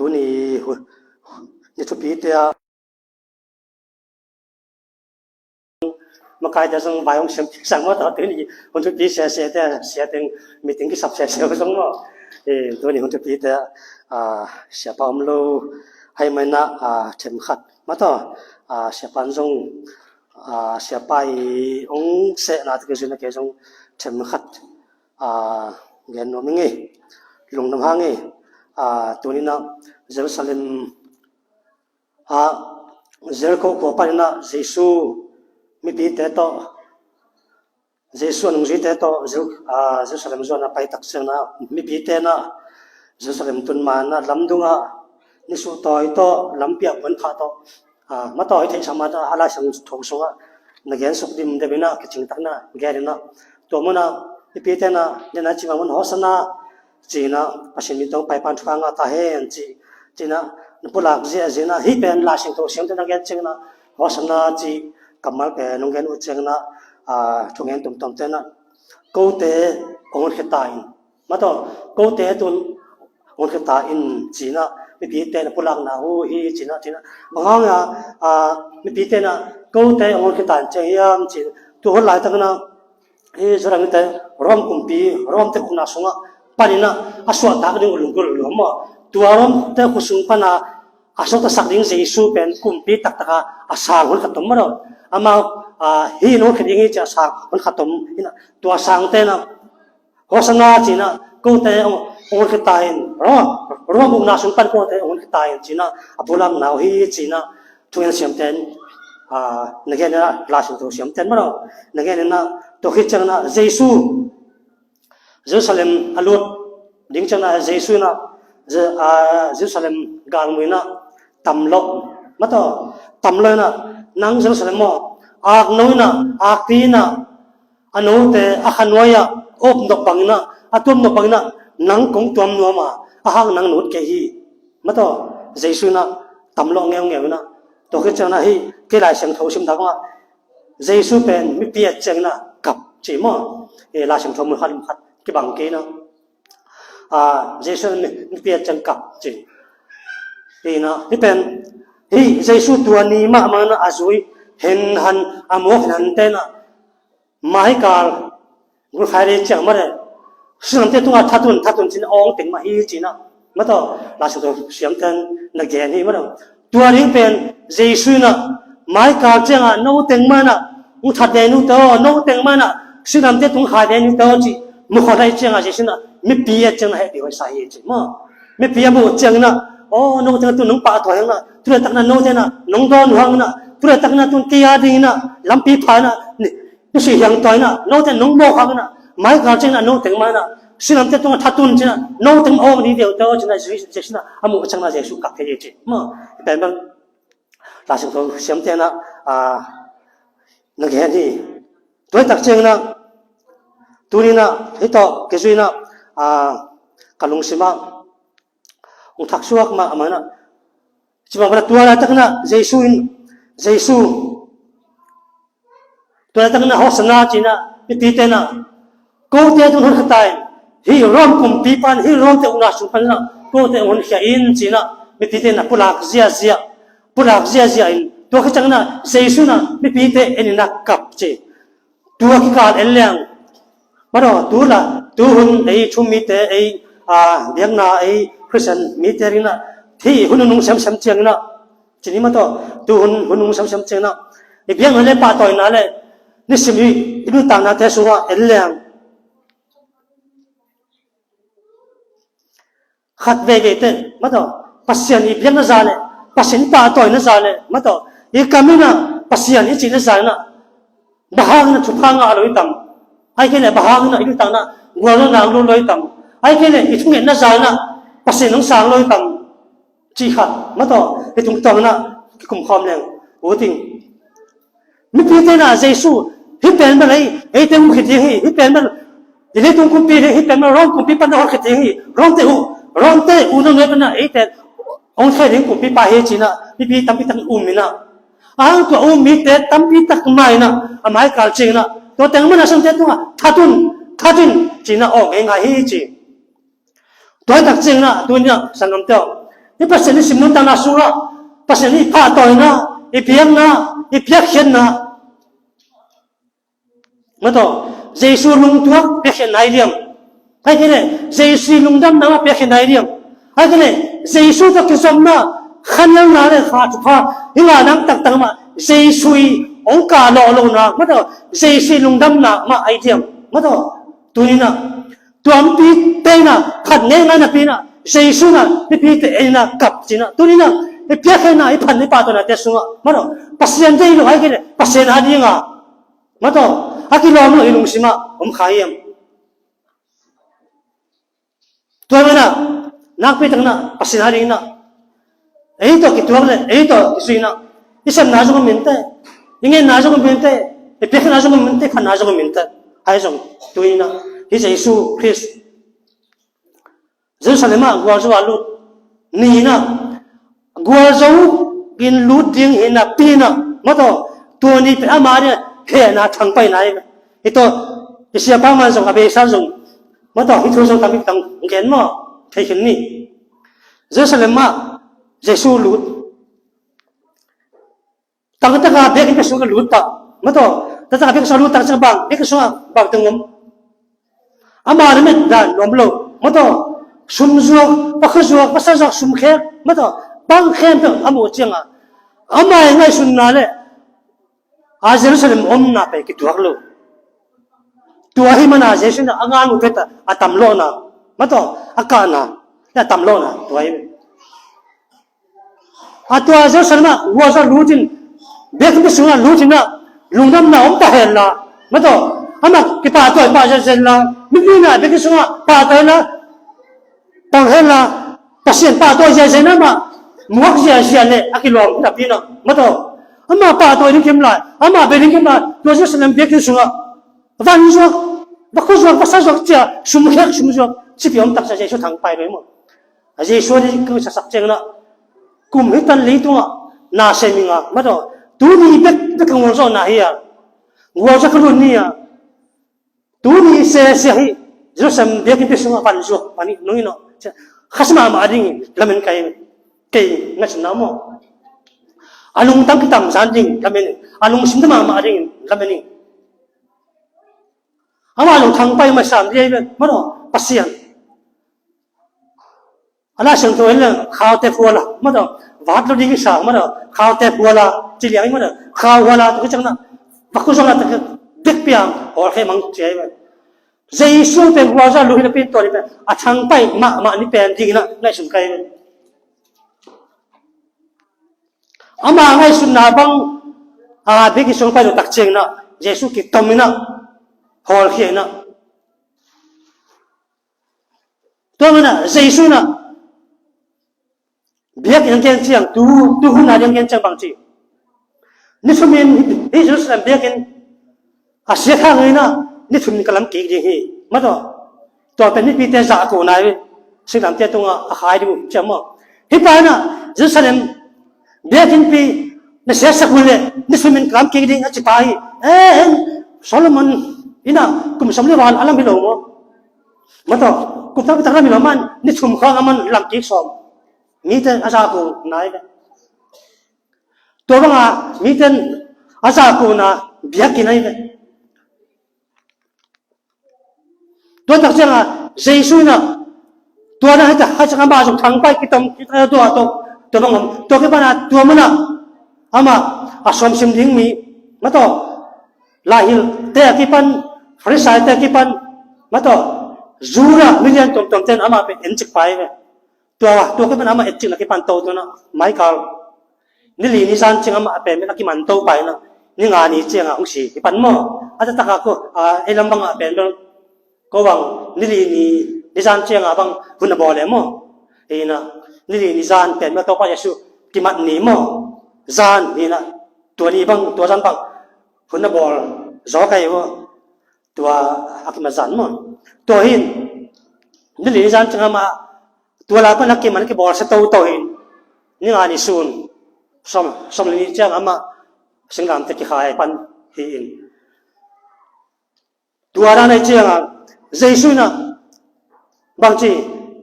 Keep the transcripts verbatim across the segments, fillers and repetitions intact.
Tuni ni thupite ah makaite zong vai hong siam kik sang maw, tuni hun thupi siasiate, siateng meeting kisap siasia zong maw. Tuni hun thupite ah siapa om lo hai maina, themkhat maw, siapa zong siapa i hong sehna te kei zong themkhat gen nuam ing ei. Lungdam hang ei. Tuninah Jerusalem ah Jericho khua paninah Jesu mipite tawh, Jesu a nungzuite tawh Jeru- ah, Jerusalem zuan a pai tak ciangin ah mipite inah Jerusalem tun manah lamdungah nisuhtawi tawh, lampi ah buanphah tawh, ah, matawi theihsa manah a Laisiangtho sungah na gen suk dimdem inah kicingtak inah gen inah, tua munah mipite inah, nena cima mun Hosanna cinah Pasian min tawh paipan thupha ngah ta hen ci, cinah na pulak ziahziah inah, hih pen Laisiangtho siamte na gen cianginah Hosanna ci kammal pen nong gen uh cianginah, ah, thungen tuamtuamte inah kote hong honkhia ta in, mataw, kote tun hong honkhia ta in cinah mipite na pulakna uh hi cinah, cinah. Bang hanga, ah, mipite inah kote hong honkhia ta in ci hiam ci, tu hon laitakinah hi Judah mite Rom kumpi, Rom te ukna sungah paninah a suahtak ding uh lunggulh lua maw. Tua Rom te khua sung pana a suaktasak ding Jesu pen kumpi taktaka a sang hon khat om maw. Amau, ah, hih in hong honkhia ding hi ci a sang hon khat om inah, tua sangte inah Hosanna cinah kote hong, hong honkhia ta in, Rom, Rom ukna sung pan kote hong honkhia ta in cinah a pulakna uh hi cinah thungen siamte in, ah, na gen inah, Laisiangtho siamte in maw, na gen inah, tua khit cianginah Jesu Jerusalem a lut ding cianginah Jesu inah Je- ah, Jerusalem galmui inah tamlawh, mataw, tamlawh inah, nang Jerusalem aw, akno inah, akpi inah, a note a khanuai ah a upnop bangin ah, a tuamnop bangin ah nang kong tuam nuam a, a hang nang na ut kei hi. Mataw, Jesu inah tamlawh ngeungeu inah, tua khit cianginah hih kei Laisiangtho sim tak bangah Jesu pen mipi et cianginah kap ci maw. Eh, Laisiangtho mun khat mun khat kibang kei inah, ah, Jesu in mipi et ciang kap ci. Hih inah, hih pen, hih Jesu tua ni mahmah inah a zui henhan, a muak henhante inah maikal gulkhai ding ciang mah leh, suilamte tungah thatun, thatun cinah awng teng mah hi cinah, mataw, Laisiangtho siamte in na gen hi mataw. Tua ding pen Jesu inah maikal ciangah no teng mah inah hong that ve ni uh teh aw, no teng mah inah suilamte tung khai ve ni uh teh aw cih mukhawh lai ciangah Jesu inah mipi et ciang na hehpih hoihsa hi ci maw. Mipi a muh cianginah, aw, no teng tun nong pahtawi hang inah, tu laitak inah note inah nong dawn uh hang inah, tu laitak inah tun kei a ding inah lampi pha inah, ni- Tua si hiang tua inah, note nong mawk hang inah, maikal cianginah no teng mah inah suilamte tungah thatun cinah, no teng mah awng ni deuh teh aw cinah, Jesu, Jesu inah a muh cianginah Jesu kap thei hi ci maw. Pen bang Laisiangtho siamte inah, ah, na gen hi. Tua hi tak cianginah, tuni inah hih tawh kizui inah, ah, ka lungsimah hong thaksuak mahmah inah, ci bang bang inah tua laitakinah Jesu in, Jesu tua laitakinah Hosanna cinah mipite inah kote tun hong honkhia ta in, hih Rom kumpipa in, hih Rom te ukna sung paninah kote hong honkhia in cinah mipite inah pulak ziahziah, pulak ziahziah in, tua khit cianginah Jesu inah mipite en inah kap ci. Tua kikal en leng, mataw, tu la, tu hun ei thu mite, ei, ah, biakna, ei Khristian mite inah hih hun nunung semsem cianginah, ci ni mataw, tu hun, hun nunung semsem cianginah i biakna le pahtawina le nisim i, i nuntaknate sungah en leng, khat veivei teh, mataw, Pasian i biakna zah le, Pasian i pahtawina zah le, mataw, i kam inah Pasian i cihna zah inah bang hang inah thupha ngah lo i tam? Ahih kei leh bang hang inah i nuntakna gualzawhna hong lut lo i tam? Ahih kei leh i thungetna zah inah Pasian hong sang lo i tam? Cih khat, mataw, hih tungtawn inah kikum khawm leng ut ing. Mipite inah Jesu, hih pen bel ei, eite um khit ding hi, hih pen bel i leitung kumpi ding, hih pen bel Rom kumpi pan hong khit ding hi, Rom te uh, Rom te uh nang ngai pan inah eite hong khit ding kumpipa hi cinah mipi tampi tak um inah, a hang tua um mite tampi tak mah inah a maikal cianginah tua teng mah inah suilamte tungah thatun, thatin cinah awng ngeingai hi ci. Tua hi tak cianginah, tuni inah sanggamte aw, Hih Pasian i sim nuntakna sungah Pasian i pahtawina, i biakna, i piakkhiatna, mataw, Jesu lungtuak piakkhiatna i diam? Ahih kei leh Jesu i lungdamna mah piakkhiatna i diam? Ahih kei leh Jesu tawh kizopna, khanelna le kha thupha i ngah nang taktak mah Jesu i hong kah lawh lohna, mataw, Jesu i lungdamna mah i diam? Mataw, tuni-in ah tua mipite in ah phat ngeingai napi-in ah Jesu in ah mipite in ah kap ci-in ah, tuni-in ah i piakkhiatna, i phat, i pahtawinate sungah, mataw, Pasian deih lo, ahih kei leh Pasian adinga, mataw, a kilawm lo i lungsimah om kha hiam? Tua manin ah nakpi takin ah Pasian adingin ah ei tawh kituak le ei tawh kizui-in ah i sepna zong om inteh, i ngetna zong om inteh, i piakkhiatna zong om inteh, i phatna zong om inteh. Ahi zong tuni-in ah hih Jesu Khrist Jerusalem ah gualzo a lut ni-in ah, gualzo in lut ding hi napi-in ah, mataw, tua ni pen ama ding hehna thangpaihna hi. Hih tawh i siapa man zong, a beisa zong, mataw, hih thu zong tampi tang gen maw, thei khin ni. Jerusalem ah Jesu lut, tangtaka biakinnpi sungah lut pah, mataw, tangtaka biakinnpi sungah lut tak ciang bang, biakinnpi sungah bang teng om? Ama na met dan nuam lo, mataw, sum zuak, va khua zuak, va sa zuak, sum khek, mataw, bang khempeuh a muh ciangah ama i ngaihsutna le a Jerusalem omna pen kituak lo. Tua ahih manin ah Jesu in ah a ngan uh pet a tam lawhna, mataw, a kahna le a tam lawhna tua hi. A tua Jerusalem ah gualzo lut in, biakinnpi sungah lut in ah, lungdamna om ta hen la, mataw, amah kipahtawi pah zenzen la, mipi in ah biakinnpi sungah pahtawina pang hen la, Pasian pahtawi ziazia in amah muak ziazia le a kilawm napi-in ah, mataw, amah pahtawi ding kim lai, amah bia ding kim lai, tua Jerusalem biakinn sungah van zuak, va khua zuak, va sa zuak, cia sum khek, sum zuak, cipi om tak ciang Jesu thangpai lo hi maw. A Jesu a ding ka sasak ciangin ah, kum hi tan leitungah na sem ing a, mataw, tuni bek bek ka gualzawhna hi a, gualzo ka lut ni a, tuni sese hi Jerusalem biakinnpi sungah van zuak pan hi, nong hi naw, khasia mahmah ding hi, lamen ka hi, kei ngaihsutna maw. A lungtang kitamzan ding lamen hi, a lungsim tam mahmah ding lamen hi. Amah zong thangpai masa ding hi ve, mataw, Pasian. A Lai Siangtho in leng khaute phual a, mataw, vat lo ding i sa, mataw, khaute phual a, ci liang hi, mataw, khau phual a, tua khit ciangin ah va khua zuak a, tua khit bek piang hawlkhia mang ci hi ve. Jesu pen gualzo lut hi napi-in tua ni pen a thangpai mahmah ni pen dingin ah ngaihsun ka hi ve. Ama ngaihsutna bang a, biakinnpi sung pai lo tak ciangin ah Jesu kitom in ah, hawlkhia in ah, tua manin ah Jesu in ah biakinn a gen ciang, tu, tu hun a ding a gen ciang bang ci? Ni thum in hih Jerusalem biakinn a siakhak in ah, ni thum in ka lam kik ding hi, mataw. Tua pen mipite zahtakna hi, singlamteh tungah a khai ding uh ciang maw. Hih pa in ah Jerusalem biakinnpi na siatsak uh leh ni thum in ka lam kik ding a ci pa hi. Eh, en, Solomon in ah kum sawm le val a lam hi lo maw. Mataw, kum tampi tak lam hi lo, aman ni thum khawng aman lam kik sawm. Mite a zahtakna hi ve. Tua banga mite a zahtakna biakinn ahi ve. Tua tak ciangin Jesu in ah tua dan hi ta, hih ciang amah zong thangpai kitom, kitom tua, tua, tua bang om. Tua kipan ah tua mun ah amah a sawmsim ding mi, mataw, laihilte a kipan, Farisai-te a kipan, mataw, Jew mi lian tuamtuamte in amah pen encik pa hi ve. Tua, tua kipan amah etcikna kipan to, tua na maikal ni li ni zan ciang amah a pen a kiman to pai na, ni nga ni ciang a hong si hi pan maw. A taktak a ko, a, ei lam bang a pen bel ko bang ni li ni, ni zan ciang a bang hun a bawl e maw. Ei na, ni li ni zan pen bel Topa Jesu kimat ni maw. Zan ni na, tua ni bang, tua zan bang hun a bawl zaw ka hi maw. Tua a kimat zan maw. Tua hi in, ni li ni zan ciang amah tua lai pan a kiman a kibawl sia toto hi in, ni nga ni sun, sawm, sawm li ni ciang amah singlamteh kikhai pan hi in. Tua dan ahi ciang a, Jesu in ah bang ci,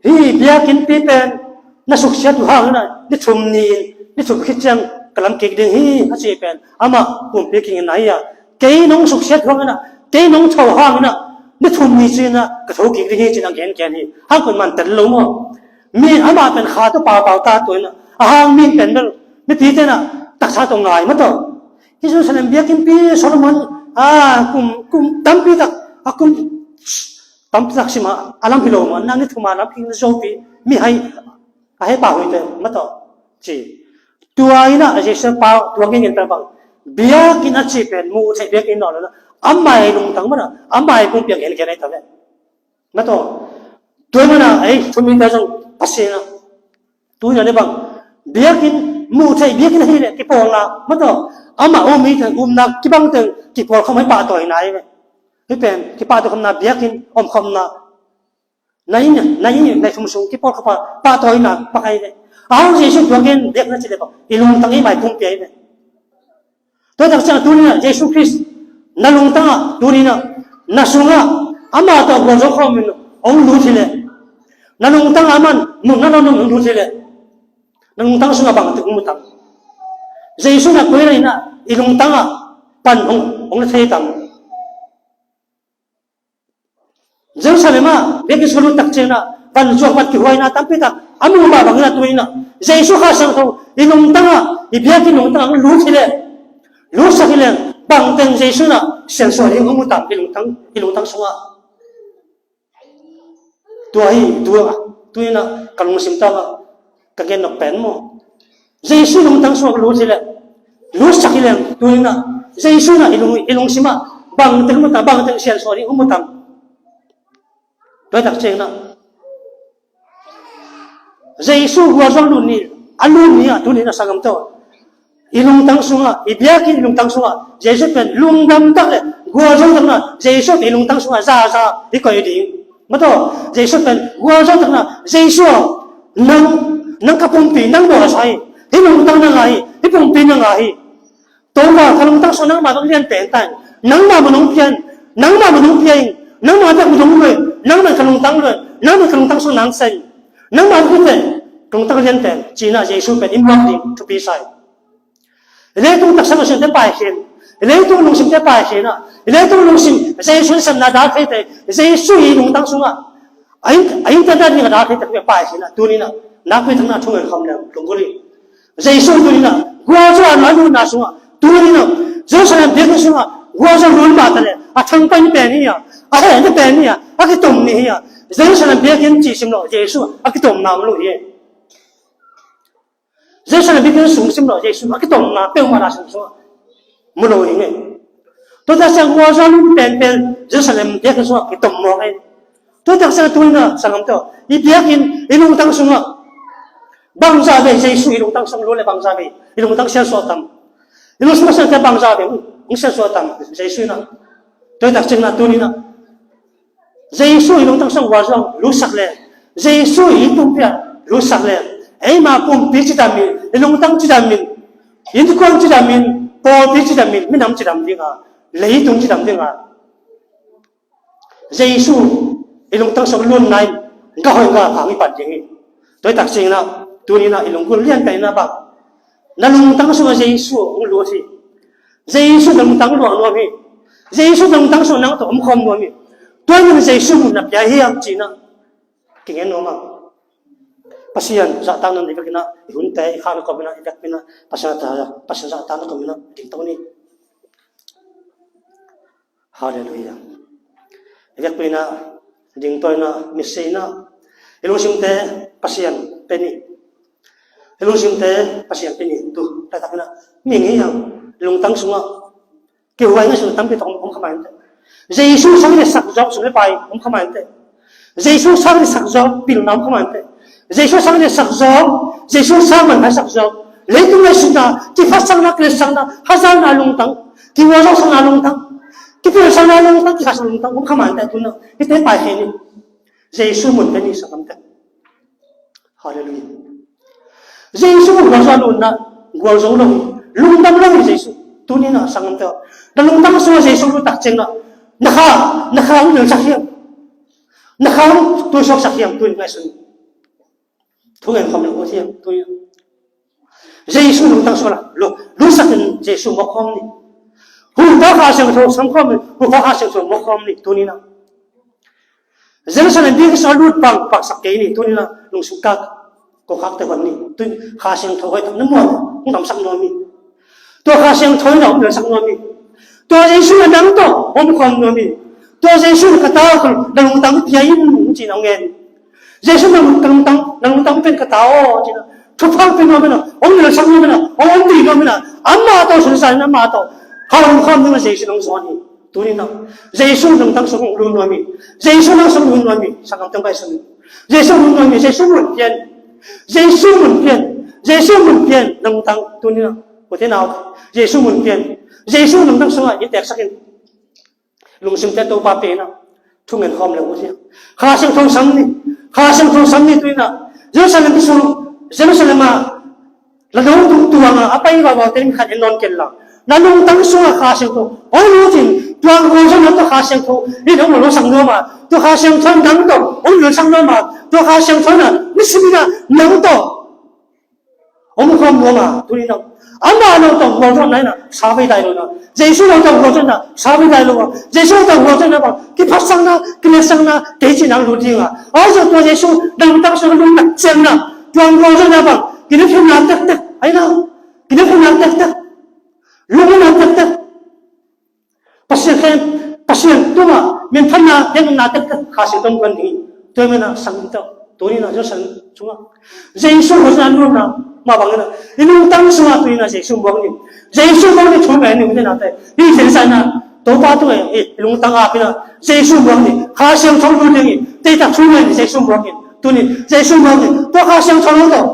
hih biakinnpi pen na suksiat uh hangin ah ni thum ni in, ni thum khit ciang ka lam kik ding hi a ci pen amah pumpi kingin na hi a, kei nong suksiat uh hangin ah, kei nong tho hangin ah ni thum ni ci-in ah ka tho kik ding hi ci-in a gen gen hi. Hang pen man tel lo maw? Mi amah pen kha tawh paupau ta tuin ah, a hang mi pen bel mipi ten ah taksa tawh ngai maw tawh. Hi Jerusalem biakinnpi Solomon a kum, kum tampi tak, a kum tampi tak sim a, a lam hi lo maw, nang ni thum a lam kik na zopi mi hai a he pau hi te maw tawh ci. Tua in ah Jesu pau tua ngen ngen pen bang, biakinn a ci pen mu thei biakinn nawn lo na, a mai lungtang maw na, a mai pumpi a gen gen ai ta ve. Maw tawh, tua maw na ei thum in ta zong Pasian ah tu in ah ni bang, biakinn mu thei biakinn a hi leh kipawlna maw tawh, amah um hi teng, umna kibang teng kipawl khawm hi, pahtawi na hi ve. Hi pen kipahtawi khawmna, biakinn om khawmna, na inn, na inn, na thum sung kipawl khawm a pahtawi na pak ahi ve. A hang Jesu tua gen biakinn a ci leh bang, i lungtang i mai pumpi ahi ve. Tua tak ciang tuni in ah Jesu Khrist na lungtang ah tuni in ah, na sung ah amah tawh gualzo khawm in hong lut hi leh, na lungtang ah aman nunna lo nung hong lut hi leh, na lungtang sung ah bang tek hong mu tam? Jesu na koi na in ah i lungtang ah pan hong, hong na thei tam? Jerusalem ah biakinn sung lut tak ciangin ah vanzuak mat kihuaina tampi tak a mu mah bangin ah tuni in ah Jesu Kha Siangtho i lungtang ah, i biakinn lungtang ah hong lut hi leh, lutsak hi leh, bang teng Jesu in ah siansuah ding hong mu tam i lungtang, i lungtang sung ah? Tua hi, tua, tuni in ah ka lungsim tawh ah ka gen nop pen maw, Jesu lungtang sung ah lut hi leh, lutsak hi leh, tuni in ah Jesu in ah i lung, i lungsim ah bang teng mu tam, bang teng siansuah ding hong mu tam? Tua tak ciangin ah Jesu gualzo lut ni, a lut ni ah tuni in ah sanggam tawh i lungtang sung ah, i biakinn i lungtang sung ah Jesu pen lungdam tak leh gualzo tak in ah Jesu pen i lungtang sung ah za, za i koih ding. Maw tawh, Jesu pen gualzo tak in ah, Jesu aw, nang, nang ka pumpi nang bawl a sa hi. Hih lungtang nang a hi, hih pumpi nang a hi. Topa, ka lungtang sung nangmah bek lian pen ta in, nangmah mun hong pia in, nangmah mun hong pia in, nangmah bek mun hong luah in, nangmah ka lungtang luah in, nangmah ka lungtang sung nang sa in, nangmah bek hi teh ka lungtang lian pen, ci-in ah Jesu pen i muak ding thupi sa hi. Leitung taksa lungsimte paikhia in, leitung lungsimte paikhia in ah, leitung lungsim Jesu in sepna dal thei teh, Jesu i lungtang sung ah, a inn, a innte dal ding a dal thei teh paikhia in ah, tuni in ah nakpi takin ah thungen khawm leng lunggulh hi. Jesu tuni in ah gualzo a lutna sung ah, tuni in ah Jerusalem biakinn sung ah gualzo lut mah ta leh, a thang pen pen hi a, a hehna pen hi a, a kitom ni hi a. Jerusalem biakinn ci sim lo, Jesu a kitomna om lo hi. Jerusalem biakinn sung sim lo, Jesu a kitomna peuhmah la sung sung ah mu lo hi ngei. Tua tak ciang gualzo lut penpen Jerusalem biakinn sung ah kitom mawk hi. Tua tak ciang tuni in ah sanggam tawh, i biakinn i lungtang sung ah bangzah vei Jesu i lungtang sung ah lut leh bangzah vei i lungtang siansuah tam? I lungsim a siangte bangzah vei hong siansuah tam Jesu in ah? Tua tak ciangin ah tuni in ah Jesu i lungtang sung ah gualzo lutsak leh, Jesu i pumpi ah lutsak leh, eima pumpi cidam in, i lungtang cidam in, innkuan cidam in, pawlpi cidam in, minam cidam ding a, leitung cidam ding a, Jesu i lungtang sung ah lutna in gah hoih gah khang i pan ding hi. Tua tak ciangin ah tuni in ah i lunggulh lian pen in ah bang, na lungtang sung ah Jesu hong lut hi. Jesu na lungtang luah nuam hi. Jesu na lungtang sung ah nang tawh om khawm nuam hi. Tua in Jesu mun na pia hiam ci-in ah kingen nuam a. Pasian zahtakna i vekpi-in ah, i hunte i khakna kawmin ah, i vekpi-in ah Pasian zahtakna, Pasian zahtakna kawmin ah dingto ni. Halleluiah. I vekpi-in ah, dingto-in ah, mitsi-in ah, i lungsimte Pasian pia ni. I lungsimte Pasian pia ni. Tu laitakin ah mihing hi hang, lungtang sungah kihuai ngaihsutna tampi tak om kha mah inteh. Jesu sang le sak zawk sum le pai om kha mah inteh. Jesu sang le sak zawk pilna om kha mah inteh. Jesu sang le sak zawk, Jesu sang man hai sak zawk, leitung ngaihsutna, kiphatsakna, kiletsakna, hazatna lungtang, kihuai zawksakna lungtang, kipilsakna lungtang, kikhatsakna lungtang om kha mah inteh. Tuna hihte paikhia ni. Jesu mun pia ni, sanggam te. Halleluiah. Jesu gualzo a lutna, gualzo lo hi, lungdam lo hi Jesu. Tuni-in ah sanggam te, na lungtang sungah Jesu lut tak ciangin ah, na kha, na kha hong vilsak hiam? Na kha hong tuisuaksak hiam? Tuni ngaihsun. Thu ngen khawm lo uh hiam tuni-in? Jesu lungtang sungah lo, lungsakin Jesu mawk khawm ni. Hupa Kha Siangtho sam khawm ni. Hupa Kha Siangtho mawk khawm ni tuni-in. Jerusalem biakinn sungah lut bang paksak kei ni tuni-in. Lungsim kak, kawkkhakte hon ni. Tuni Kha Siangtho hoih tak na muan, hong damsak nuam hi. Tua Kha Siangtho in hong damsak nuam hi. Tua Jesu in nang tawh hong khawm nuam hi. Tua Jesu in ka ta khol, na lungtang pia in, ci-in hong ngen. Jesu in na lungtang, na lungtang pen ka ta aw, ci-in thupha pia nuam in, hong damsak nuam in, hong om ding nuam in, amah tawh sunsan in, amah tawh hong khawm nuam in Jesu in hong zawn hi. Tuni-in Jesu lungtang sung hong lut nuam hi. Jesu lungtang sung lut nuam hi. Sanggam teng bai sung. Jesu lut nuam hi. Jesu mun pian. Jesu mun pian. Jesu mun pian. Lungtang tuni-in. Kote nau. Jesu mun pian. Jesu lungtang sungah i teksak in. Lungsimte Topa pia in. Thu ngen khawm lo uh hiam? Kha Siangtho sam ni. Kha Siangtho sam ni tuni-in. Jerusalem sung. Jerusalem ah na lungtang tuang a, a pai vavau te in khat en nawn ken la. Na lungtang sungah Kha Siangtho hong lut in, tua gualzawhna tawh Kha Siangtho in hong lawhsak nuam a, tua Kha Siangtho in nang tawh hong lawhsak nuam a, tua Kha Siangtho in nisim in nang tawh hong khawm nuam a, tuni-in amah nang tawh gualzawhna in sa vei dai lo na. Jesu nang tawh gualzawhna sa vei dai lo a, Jesu nang tawh gualzawhna bang kiphatsakna, kiletsakna, teci nang lut ding a. Ahi zong tua Jesu na lungtang sungah lungtang ciangin, tua gualzawhna bang, kinepna tektek, ahi na, kinepna tektek, lungna tektek, Pasian khen, Pasian tungah minthanna, dengna tektek, Kha Siangtho in hong guan ding hi. Tua manin sanggam tawh, tuni-in Jerusalem sungah Jesu gualzawhna lutna mah bangin, i lungtang sungah tuni-in Jesu muak ni. Jesu muak ni, thu ngen ni, mite nate. Hi, Topa tungah i lungtang ap in, Jesu muak ni. Kha Siangtho lut ding hi. Teitak thu ngen ni, Jesu muak ni. Tuni Jesu muak ni. Tua Kha Siangtho lo tawh,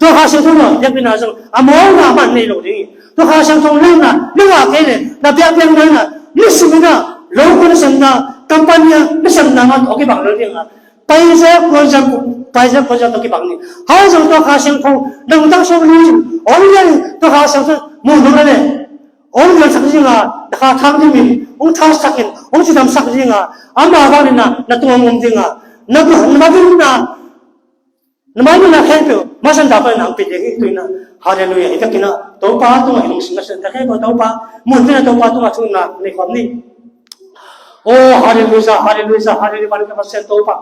tua Kha Siangtho lo, biakpiakna zong a mawkna mah nei lo ding hi. Tua Kha Siangtho lo na, na ngah kei leh, na biakpiakna in, nisim in lo kua na sem na, company a na sem na mah tawh kibang lo ding a. Paisa kuanzia, paisa kuanzia tawh kibang ni. Ahi zong tua Kha Siangtho na lungtang sung lut in, hong lian in, tua Kha Siangtho muh nong leh, hong liansak ding a, na kha thang ding in, hong thangsak in, hong cidamsak ding a, amah bangin na, na tungah hong om ding a, na, na, na, na, na mai nunna khempeuh masa in, Topa in hong pia ding hi. Tuni-in, halleluiah, i biakinn ah Topa tungah i lungsim na sem ta khempeuh, Topa mun teng ah Topa tungah thu ngen nei khawm ni. Oh, halleluiah, halleluiah, halleluiah, vanglian Pasian Topa.